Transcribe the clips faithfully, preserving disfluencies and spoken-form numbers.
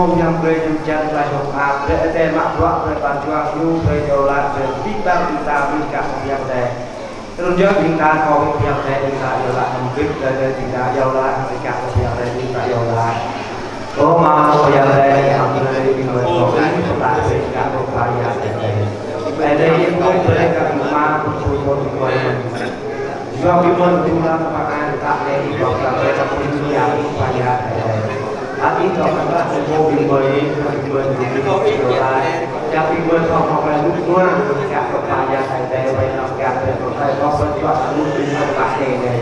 Yang brơi jơlan tơlơi hơ̆k mơak, brơi Ơi Adai mă bruă, brơi pran jua ñu, brơi iâu laĭ, brơi pơtĭ ƀing ta, ƀing gah kơ Yang Adai. Tơl yơh ƀing ta kơ ƀing Yang Adai, ƀing ta iâu laĭ hăng ƀing ta, ƀing ta iâu laĭ hăng ƀing gah kơ Yang Adai, ƀing ta iâu laĭ. Ơ Ama, Yang Adai, yang brơi ƀing gơmơi kơ ƀing ta, ƀing gah kơ Yang Adai. Adai, yang brơi kơ ƀing ta, ƀing ta, ƀing ta, Yua ƀing gơmơi tŭ lăng pơ-an tơlơi anai, ƀing gơmơi kơ ƀing ta pơjing Ih pơyơr Ih. Hăng Ih dŏ kơ ƀing gơmơi, kơ ƀing gơmơi tŭ lăng pơ-an tơlơi anai. Yua ƀing gơmơi thâo mơ̆ng tơlơi rơnŭk rơnua, kơ ƀing pơyơr Ih, ƀing gơmơi kơ ƀing ta thâo pơjing tơlơi anai.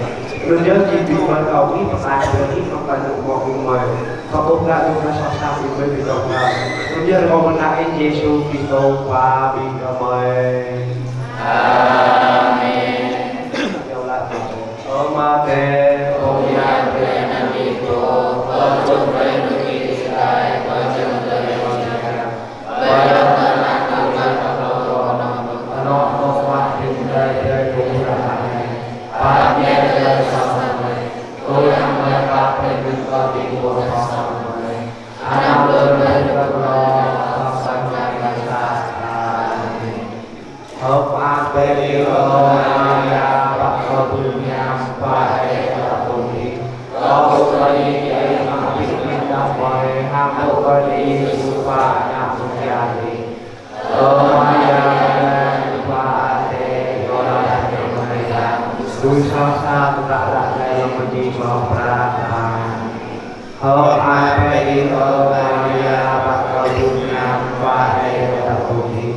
Tơl yơh či ƀing gơmơi kơ Ih pơklaih brơi Ih mơ̆ng tơlơi rơnŭk rơnua ƀing gơmơi. Kơ ƀing ta ƀing gơmơi soh sat ƀing gơmơi ƀing gơmơi. Tơl yơh kơ ƀing ta Ơi Yêsu Kristô Khua ƀing gơmơi. Amen. Iâu laĭ. Ơ Ama Adai, ơ Yang brơi anăn Ih pô, ơ Yang brơi anăn Ih pơklaih, ơ Yang brơi anăn Ih pơyơr. Pơyơr tơlơi anăn kơ ƀing ta, anŏ mơ̆ng mă ƀing ta brơi kơ ƀing ta anai. Pap brơi kơ soh gơmơi, tui hăng gơmơi pap brơi kơ ƀing gơmơi pap soh gơmơi. Anăm brơi kơ gơmơi soh gơmơi. Amen. Hơ̆k mơak bĕ Ih, ơ Maria, pap kơ ƀing hiam, pă Ơi Adai kơ ƀing gơmơi. Kâo ƀu kơđi kơ Ih mă abih bang gơmơi, hăng ƀu kơđi Yêsu Khua Ană Mơnuih Ih. Ơ Maria, Yang Khua Adai, iâu laĭ kơ gơmơi. Lui soh sat tơdang ră anai lơ̆m či hloh pran. Amen. Hơ̆k mơak bĕ Ih, ơ Maria, pap kơ ƀing hiam, pă Ơi Adai kơ ƀing gơmơi.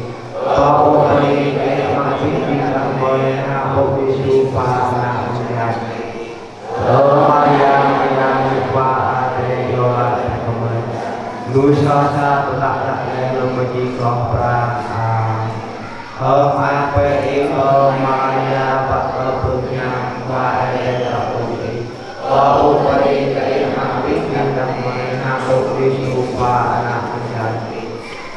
Kâo ƀu kơđi kơ Ih mă abih bang gơmơi, hăng ƀu kơđi Yêsu Khua Ană Mơnuih Ih. Ơ Maria, Yang Khua Adai, iâu laĭ kơ gơmơi. Lui soh sat tơdang ră anai lơ̆m či hloh pran. Amen. Hơ̆k mơak bĕ Ih, ơ Maria, pap kơ ƀing hiam, pă Ơi Adai kơ ƀing gơmơi. Kâo ƀu kơđi kơ Ih mă abih bang gơmơi, hăng ƀu kơđi Yêsu Khua Ană Mơnuih Ih.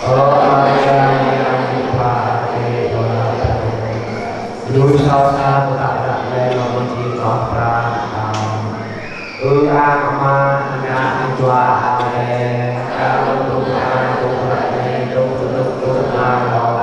Ơ Maria, Yang Khua Adai, iâu laĭ kơ gơmơi. Lui soh sat tơdang ră anai lơ̆m či hloh pran. Amen. Ơ Ama, Ană, Jua Adai. Kâo tŭ lăng tơlơi anai, tŭ lăng tơlơi anai, tŭ lăng tơlơi anai.